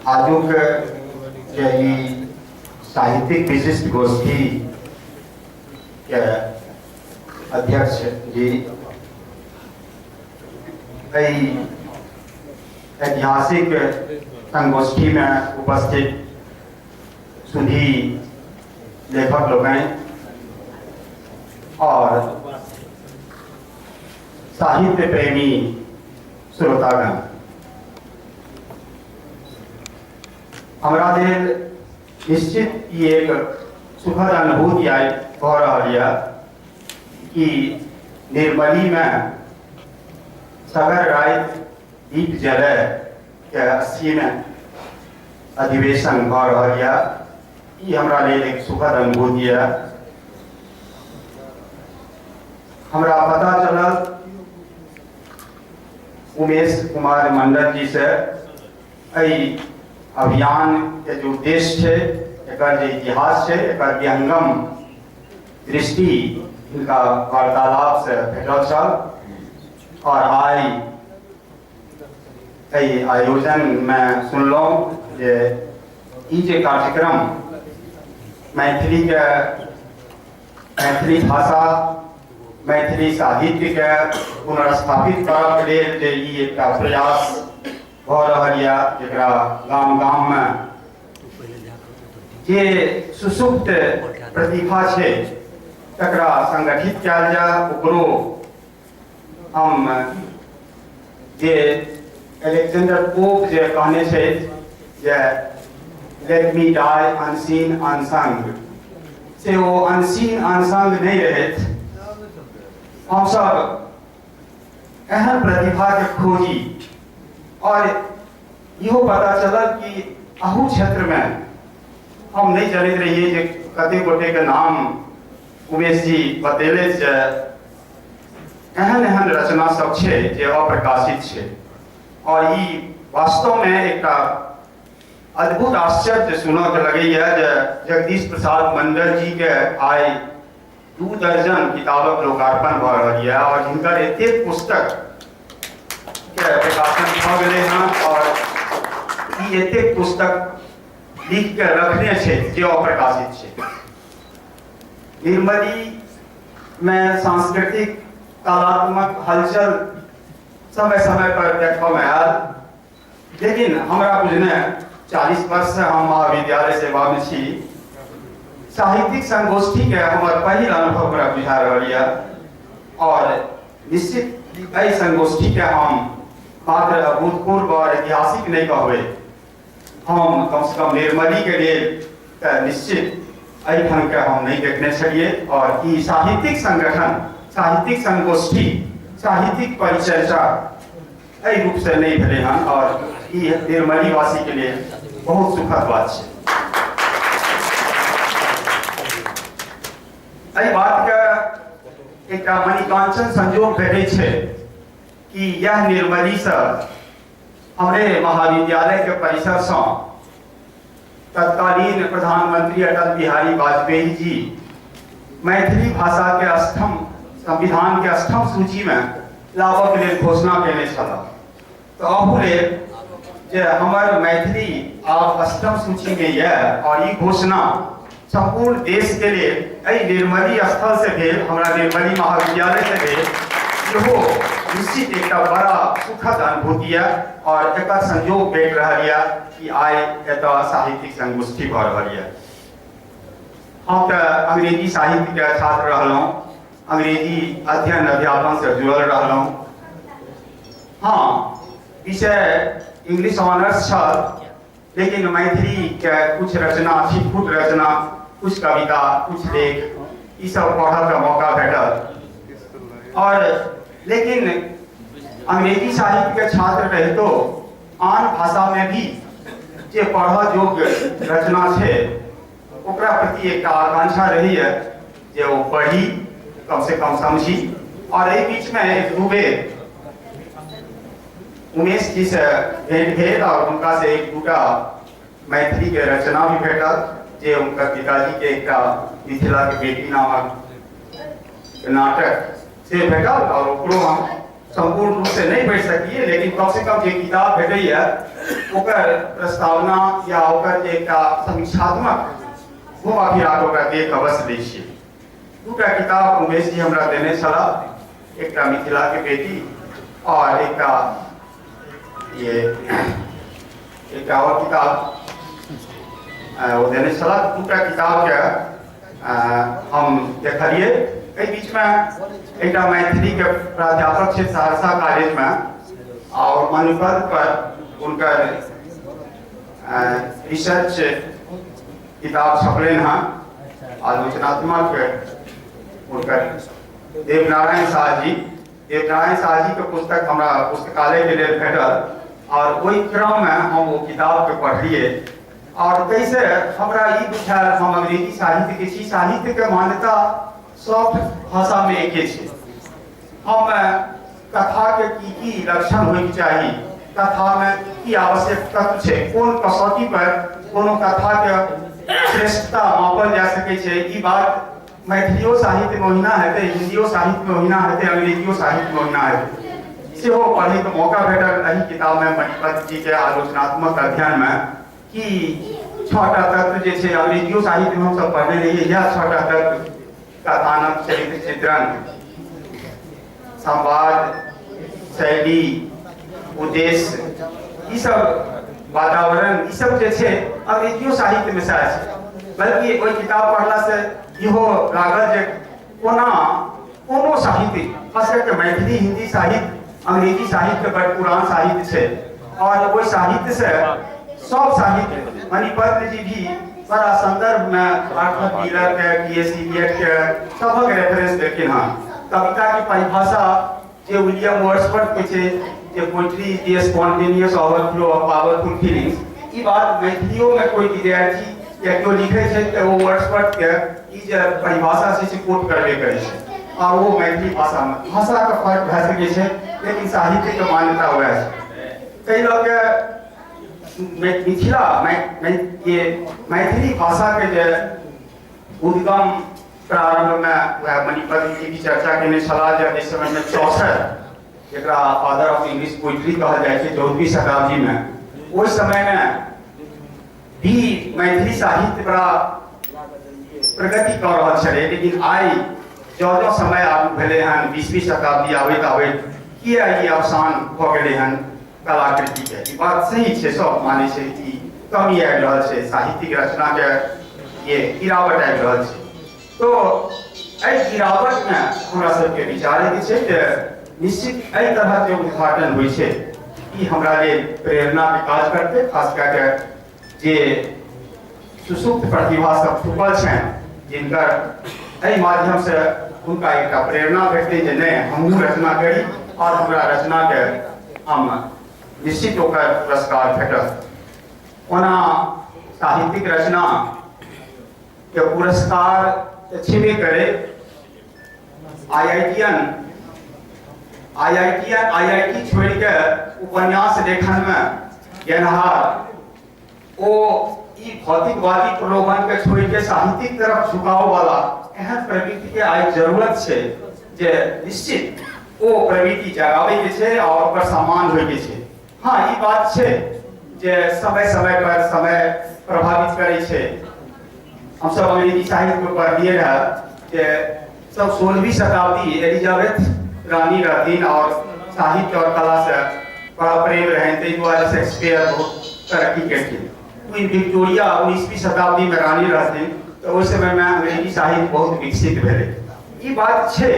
आजुक जे ई साहित्यिक विशिष्ट गोष्ठी के अध्यक्ष जी, एहि ऐतिहासिक संगोष्ठी में उपस्थित सुधी लेखक लोकनि और साहित्य प्रेमी श्रोतागण, हमरा लेल निश्चित ई एक सुखद अनुभूति आइ भऽ रहल यऽ कि निर्मलीमे सगर राति दीप जलय के 80मे अधिवेशन भऽ रहल यऽ। ई हमरा लेल एक सुखद अनुभूति यऽ। हमरा पता चलल उमेश कुमार मंडल जी से एहि अभियान के जे उद्देश्य छै, एकर जे इतिहास छै, एकर विहंगम दृष्टि हिनका वार्तालाप से भेटल छल और आइ एहि आयोजन में सुनलहुँ जे ई जे कार्यक्रम मैथिली के, मैथिली भाषा, मैथिली साहित्य के पुनर्स्थापित करऽ के लेल जे ई एकटा प्रयास भऽ रहल यऽ, जकरा गाम गाम में जे सुसुप्त प्रतिभा छै तकरा संगठित कयल जाय, ओकरो हम जे अलेक्जेंडर पोप जे कहने छै जे let me die unseen unsung, से ओ अनसीन अनसंग नहि रहैत। हमसब एहन प्रतिभाके खोजी और इहो पता चलल कि अहू क्षेत्रमे हम नहि जनैत रहियै जे कतेक गोटेके नाम उमेश जी बतेले जे एहन एहन रचना सब छै जे अप्रकाशित छै। और ई वास्तवमे एकटा अद्भुत आश्चर्य सुनऽके लगैया जे जगदीश प्रसाद मंडल जी के आइ 2 दर्जन किताबक लोकार्पण भऽ रहल यऽ और हिनकर एतेक पुस्तक के प्रकाशन भऽ गेलै हँ और ई एतेक पुस्तक लिख के रखने छै जे अप्रकाशित छै। निर्मली में सांस्कृतिक कलात्मक हलचल समय समय पर देखऽ में आयल, लेकिन हमरा बुझने 40 वर्ष से हम महाविद्यालय सेवा में छी, साहित्यिक संगोष्ठी के हमर पहिल अनुभव हमरा बुझा रहल यऽ और निश्चित एहि संगोष्ठी के हम मात्र अभूतपूर्व और ऐतिहासिक नहीं कहबै, हम कम से कम निर्मली के लेल तऽ निश्चित एहि ढंग के हम नहीं देखने छलियै। और ई साहित्यिक संगठन, साहित्यिक संगोष्ठी, साहित्यिक परिचर्चा एहि रूप से नहीं भेलै हन और ई निर्मली वासी के लिए बहुत सुखद बात छै। एहि बात के एकटा मणिकांचन संजोग भेटै छै कि यह निर्मली से हमरे महाविद्यालय के परिसर से तत्कालीन प्रधानमंत्री अटल बिहारी वाजपेयी जी मैथिली भाषा के अष्टम संविधान के अष्टम सूची में लाबऽ के लेल घोषणा केने छलाह। तऽ अहू लेल जे हमर मैथिली आब अष्टम सूची में यऽ और ई घोषणा संपूर्ण देश के लेल एहि निर्मली स्थल से भेल, हमरा निर्मली महाविद्यालय से भेल, इहो निश्चित एकटा बड़ा सुखद अनुभूति यऽ और एकर संयोग भेट रहल यऽ कि आइ एतऽ साहित्यिक संगोष्ठी भऽ रहल यऽ। हम तऽ अंग्रेजी साहित्य के छात्र रहलहुँ, अंग्रेजी अध्ययन अध्यापन से जुड़ल रहलहुँ। हाँ, विषय इंग्लिश ऑनर्स छल, लेकिन मैथिली के कुछ रचना, छिटफुट रचना, कुछ कविता, कुछ लेख, ई सब पढ़ऽ के मौका भेटल। और लेकिन अंग्रेजी साहित्य के छात्र रहितो आन भाषा में भी जे पढ़ऽ योग्य रचना छै ओकरा प्रति एकटा आकांक्षा रहैए जे ओ पढ़ी, कम से कम समझी। और एहि बीच में एक दू बेर उमेश जी से भेंट भेल और हुनका से एक दूटा मैथिली के रचना भी भेटल, जे हुनकर पिताजी के एकटा मिथिला के बेटी नामक नाटक से भेटल और ओकरो हम सम्पूर्ण रूप से नहीं पढ़ि सकिए, लेकिन कम से कम जे किताब भेटैया ओकर प्रस्तावना या ओकर जे एकटा समीक्षात्मक घुमा फिरा कऽ ओकरा देख अवश्य लै छियै। दूटा किताब उमेश जी हमरा देने छलाह, एकटा मिथिला के बेटी और एकटा ये एकटा और किताब ओ देने छलाह। दूटा किताब के हम देखलिए। एहि बीच में एकटा मैथिली के प्राध्यापक छै सहरसा कॉलेज में और मणिपद्म पर हुनकर रिसर्च किताब छपलनि हँ, आलोचनात्मक हुनकर देवनारायण शाह जी। देवनारायण शाह जी के पुस्तक हमरा पुस्तकालय के लेल भेटल और ओहि क्रम में हम ओ किताब के पढ़लिए और ताहिसँ हमरा ई बुझायल हम अंग्रेजी साहित्य के छी, साहित्य के मान्यता सब भाषा में एके छै। हम कथा के की की लक्षण होइके चाही, कथा में की आवश्यक तत्व छै, कोन कसौटी पर कोनो कथा के श्रेष्ठता मापल जा सकै छै, ई बात मैथिलियो साहित्य में ओहिना हेतै, हिंदियो साहित्य में ओहिना हेतै, अंग्रेजियो साहित्य में ओहिना हेतै। सेहो पढ़ैके मौका भेटल एहि किताब में मणिपद्म जी के आलोचनात्मक अध्ययन में कि छटा तत्व जे छै अंग्रेजियो साहित्य में हमसब पढ़ने रहियै, इएह छटा तत्व कथानक, चरित्र चित्रण, संवाद, शैली, उद्देश्य, ई सब वातावरण, ई सब जे छै अंग्रेजियो साहित्य में सएह छै। बल्कि ओहि किताब पढ़ला से इहो लागल जे कोना कोनो साहित्य, खास करके मैथिली, हिंदी साहित्य, अंग्रेजी साहित्य बड़ पुरान साहित्य छै और ओहि साहित्य से सब साहित्य मणिपद्म जी भी बड़ा संदर्भ में आर्थर मिलर के, टी एस इलियट के सबक रेफरेंस देलखिन हँ। कविता की परिभाषा जे विलियम वर्ड्सवर्थ के छै जे poetry is the spontaneous overflow of powerful feelings, ई बात मैथिलियो में कोई विद्यार्थी या केओ लिखै छै तऽ ओ वर्ड्सवर्थ के ई जे परिभाषा छै से कोट करबे करै छै और वो मैथिली भाषा में भाषा के फर्क भए सकै छै, लेकिन साहित्य के मान्यता वएह छै। ताहि लऽ के मिथिला ये मैथिली भाषा के जे उद्गम प्रारंभ में वएह मणिपद्म जी भी चर्चा केने छलाह जे एहि समय में चौसर, जकरा फादर ऑफ इंग्लिश पोइट्री कहल जाइ छै, 14वीं शताब्दी में ओहि समय में भी मैथिली साहित्य बड़ा प्रगति कऽ रहल छलै। लेकिन आइ जँ जँ समय आगू भेलै हन, 20वीं शताब्दी आबैत आबैत किया ई अवसान भऽ गेलै हन कलाकृति के? ई बात सही छै, सब मानै छै कि कमी आबि रहल छै, साहित्यिक रचना के ये गिरावट आबि रहल छै। तो एहि गिरावट में हमरा सबके विचारैके छै जे निश्चित एहि तरह के उद्घाटन होइ छै ई हमरा लेल प्रेरणा के काज करतै। खास कए के जे सुसुप्त प्रतिभा सब छुपल छनि जिनकर एहि माध्यम से हुनका एकटा प्रेरणा भेटतै जे नहि हमहूँ रचना करी और हमरा रचना के हम निश्चित ओकर पुरस्कार भेटत। ओना साहित्यिक रचना के पुरस्कार तऽ छेबे करे, आईआईटीएन आईआईटीएन आईआईटी छोड़ि के उपन्यास लेखन में गेनहार ओ ई भौतिकवादी प्रलोभन के छोड़ि के साहित्यिक तरफ झुकाव वाला एहन प्रवृत्ति के आइ जरूरत छै जे निश्चित ओ प्रवृत्ति जगाबै के छै और ओकर सम्मान होइ के छै। हाँ, ई बात छै जे समय समय पर समय प्रभावित करै छै। हमसब अंग्रेजी साहित्य में पढ़लिए रहे जे सब 16वीं शताब्दी एलिजाबेथ रानी रहथिन और साहित्य और कला से बड़ा प्रेम रहनि, ताहि दुआरे शेक्सपियर बहुत तरक्की केलखिन। क्वीन विक्टोरिया 19वीं शताब्दी में रानी रहथिन तऽ ओहि समय में अंग्रेजी साहित्य बहुत विकसित भेलै। ई बात छै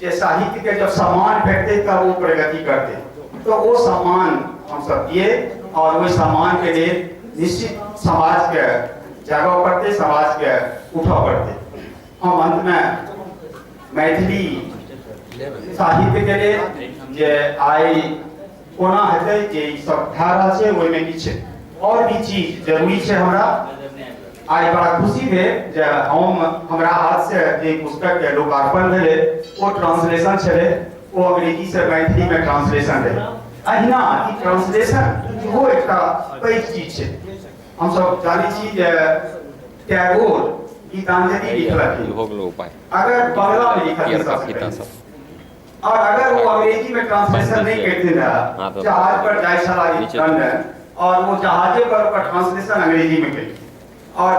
जे साहित्य के जब सम्मान भेटतै तब ओ प्रगति करतै, तो ओ सम्मान हमसब दिए और ओहि सम्मान के लेल निश्चित समाज के जागऽ पड़तै, समाज के उठऽ पड़तै। हम अंत में मैथिली साहित्य के लेल जे आइ कोना हेतै जे ई सब भए रहल छै ओहिमे किछु और भी चीज जरूरी छै। हमरा आइ बड़ा खुशी भेल जे हम हमरा हाथ से जे पुस्तक के लोकार्पण भेलै ओ ट्रांसलेशन छलै, ओ अंग्रेजी से मैथिली में ट्रांसलेशन रहै। अहिना ई ट्रांसलेशन इहो एकटा पैघ चीज छै। हमसब जानै छी जे टैगोर गीतांजलि लिखलखिन, हो गेलो उपाय अगर बंगला में लिखलखिन पियरका सबसँ फीता पहिले सब। और अगर ओ अंग्रेजी में ट्रांसलेशन नहीं करते रहे, जहाज पर जाइ छला लंदन और वो जहाजे पर ओकर ट्रांसलेशन अंग्रेजी में केलखिन और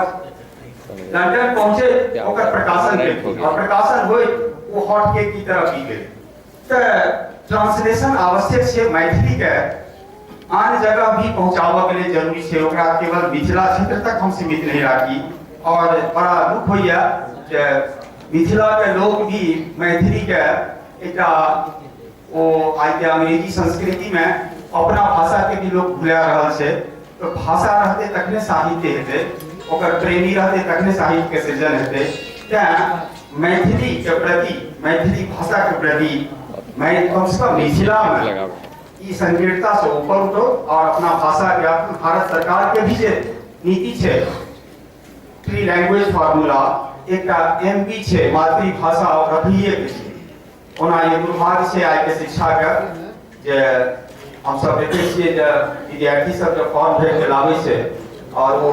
लंदन पहुंचे ओकर प्रकाशन केलखिन और प्रकाशन होइत ओ हॉट केक की तरह पी गेल। तऽ ट्रांसलेशन आवश्यक छै, मैथिली के आन जगह भी पहुंचाबऽ के लेल जरूरी छै, ओकरा केवल मिथिला क्षेत्र तक हम सीमित नहीं राखी। और बड़ा दुख होइए जे मिथिला के लोग भी मैथिली के एकटा ओ आइ के अंग्रेजी संस्कृति में अपना भाषा के भी लोग भुला रहल छै। तो भाषा रहते तखने साहित्य हेतै, ओकर प्रेमी रहते तखने साहित्य के सृजन हेतै। तैं मैथिली के प्रति, मैथिली भाषा के प्रति मैं कम से कम मिथिला में ई संकीर्णता से ऊपर उठो और अपना भाषा के, भारत सरकार के भी जे नीति छै थ्री लैंग्वेज फार्मूला, एकटा एम पी छै मातृभाषा रखिए के छै। ओना ई दुर्भाग्य छै आइ के शिक्षा के जे हमसब देखै छियै जे विद्यार्थी सब जब फॉर्म भरि के लाबै छै और वो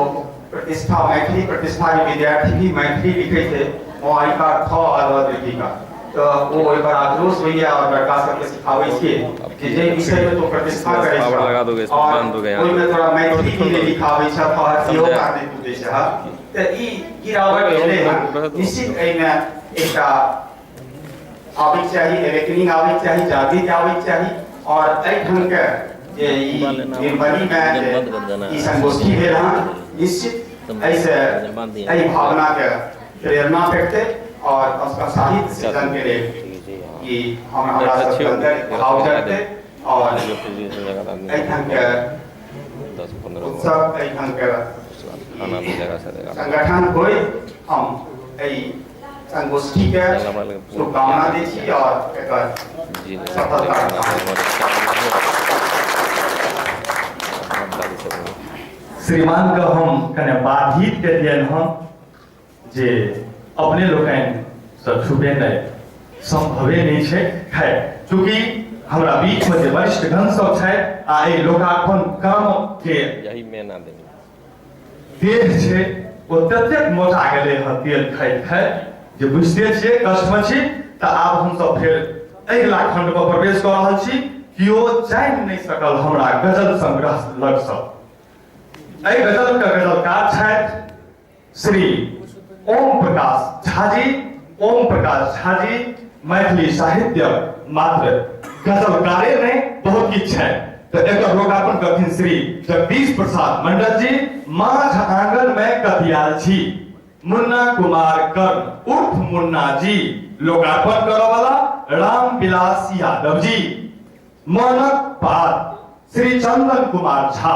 प्रतिष्ठा, मैथिली प्रतिष्ठा के विद्यार्थी भी मैथिली लिखै छै मोआइका ख आ दीर्घिका, तऽ ओ ओहि पर आक्रोश होइया और लड़का सबके सिखाबै छियै जे जे विषय में तो प्रतिष्ठा करै पावर छह लगा दोगे इसमें, और बांध दोगे यहाँ ओहिमे तोरा मैथिली भी नहि लिखाबै छह, तोहर सेहो समझे? काज नहि पूछै छह। तऽ ई गिरावट एलै हन, निश्चित एहिमे एकटा आबैके चाही, एवेकनिंग आबैके चाही, जागृति आबैके चाही। और एहि ढंगके जे ई निर्मलीमे जे ई संगोष्ठी भेल हन, निश्चित एहिसँ एहि भावनाके प्रेरणा भेटतै और कम से कम साहित्य सृजन के लेल ई हम हमरा सबके अंदर भाव जगतै और एहि ढंगके उत्सव, एहि ढंगके संगठन होय। हम एहि संगोष्ठी के शुभकामना दै छी और एकर सफलता। श्रीमान के हम कने बाधित केलियनि हँ जे अपने लोकनि सँ छुपेनाइ संभवे नहि छै। खैर, चूँकि हमरा बीच में जे वरिष्ठगण सब छथि आ एहि लोकार्पण क्रम के देह छै ओ ततेक मोटा गेलै हँ तेल खाइत खाइत जे बुझिते छियै कष्टमे छी। तऽ आब हमसब फेर अगिला खण्डमे प्रवेश कऽ रहल छी। केओ जानि नहि सकल हमरा गजल संग्रह लगसँ। एहि गजलके गजलकार छथि श्री ओम प्रकाश झाजी। ओम प्रकाश झाजी मैथिली साहित्य मात्र गजलकारे नहि, बहुत किछु छै। तऽ एकर लोकार्पण करथिन श्री जगदीश प्रसाद मंडल जी। माझ आंगन में कतियाल छी, मुन्ना कुमार कर्ण उर्फ मुन्ना जी। लोकार्पण करऽ वाला राम विलास यादव जी। मनक बात श्री चंदन कुमार झा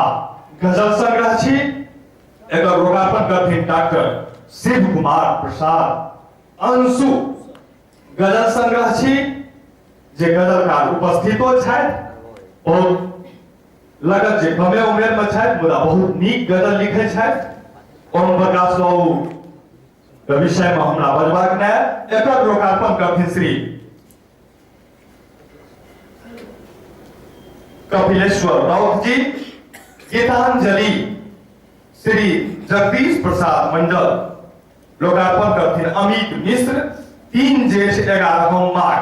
गजल संग्रह छी, एकर लोकार्पण करथिन डॉक्टर शिव कुमार प्रसाद अंशु। गजल संग्रह छी जे गजलकार उपस्थितो छथि, बहुत लगत जे कमे उमेर में छथि मुदा बहुत नीक गजल लिखै छथि। ओम प्रकाश बाबू के विषय में हमरा बजबाक नहि। एकर लोकार्पण करथिन श्री कपिलेश्वर राउत जी। गीतांजलि श्री जगदीश प्रसाद मंडल। लोकार्पण करथिन अमित मिश्र। 3 जेठ 11 माघ।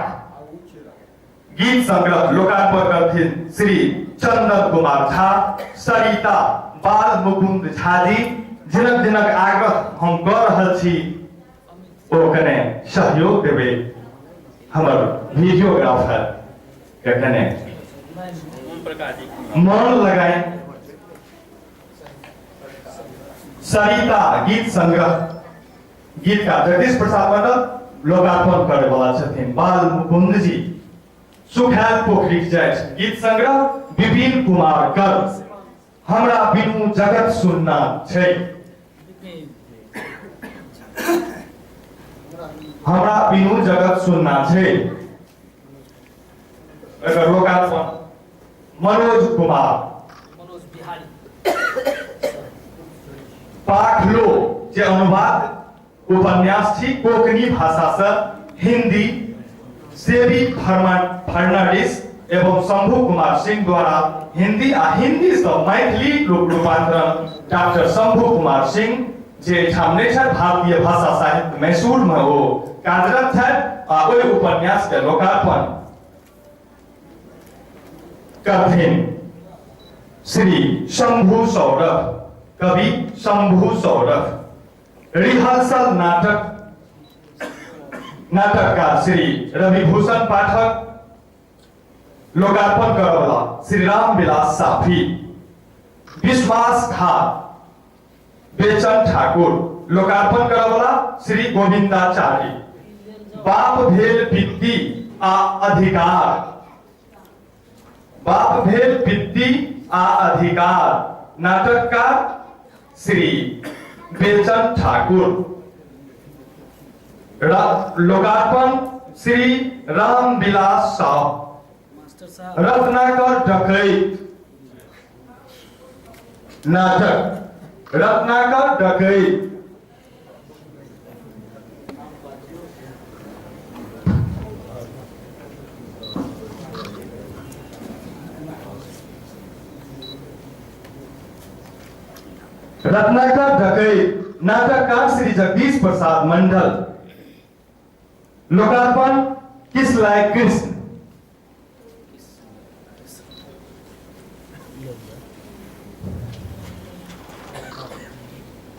गीत संग्रह लोकार्पण करथिन श्री चंदन कुमार झा। सरिता बाल मुकुंद झा जी, जिनक जिनक आग्रह हम कऽ रहल छी ओ कने सहयोग देबै। हमर वीडियोग्राफर के कने मन लगाए। सरिता गीत संग्रह गीतकार जगदीश प्रसाद मंडल। लोकार्पण करे वाला छथिन बाल मुकुंद जी। सुखायल पोखरिक जाय गीत संग्रह विपिन कुमार गर्ग। हमरा बिनु जगत सुनना छै, हमरा बिनु जगत सुनना छै, एकर लोकार्पण मनोज कुमार। पाखलो जे अनुवाद उपन्यास छी कोंकणी भाषा से हिंदी, सेबी फर्नांडिस एवं शंभू कुमार सिंह द्वारा हिंदी आ हिंदी से मैथिली रूपांतरण डॉक्टर शंभू कुमार सिंह जे एहिठाम नहि छथि, भारतीय भाषा साहित्य मैसूर में ओ कार्यरत छथि आ ओहि उपन्यास के लोकार्पण करथिन श्री शंभु सौरभ, कवि शंभु सौरभ। रिहर्सल नाटक नाटककार श्री रविभूषण पाठक, लोकार्पण करवला श्री रामविलास साफी। विश्वासघात बेचन ठाकुर, लोकार्पण करवला श्री गोविंदाचार्य। बाप भेल पित्ती आ अधिकार, बाप भेल पित्ती आ अधिकार, नाटककार श्री बेचन ठाकुर। लोकार्पण श्री रामविलास साह। रत्नाकर डकैत नाटक, रत्नाकर डकैत। रत्नाकर डकैत नाटककार श्री जगदीश प्रसाद मंडल, लोकार्पण किसलाय कृष्ण।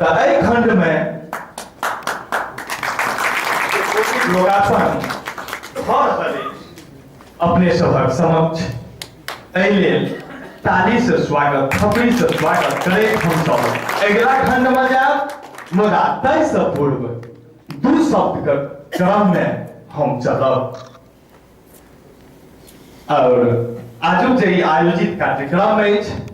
तऽ एहि खंड में लोकार्पण भऽ रहल अछि अपने सभक समक्ष। एहि लेल ताली से स्वागत, थपड़ी से स्वागत करैत हमसभ अगिला खंड में जायब, मुदा ताहिसँ पूर्व दू शब्द के क्रम में हम चलब। और आजुक जे ई आयोजित कार्यक्रम अछि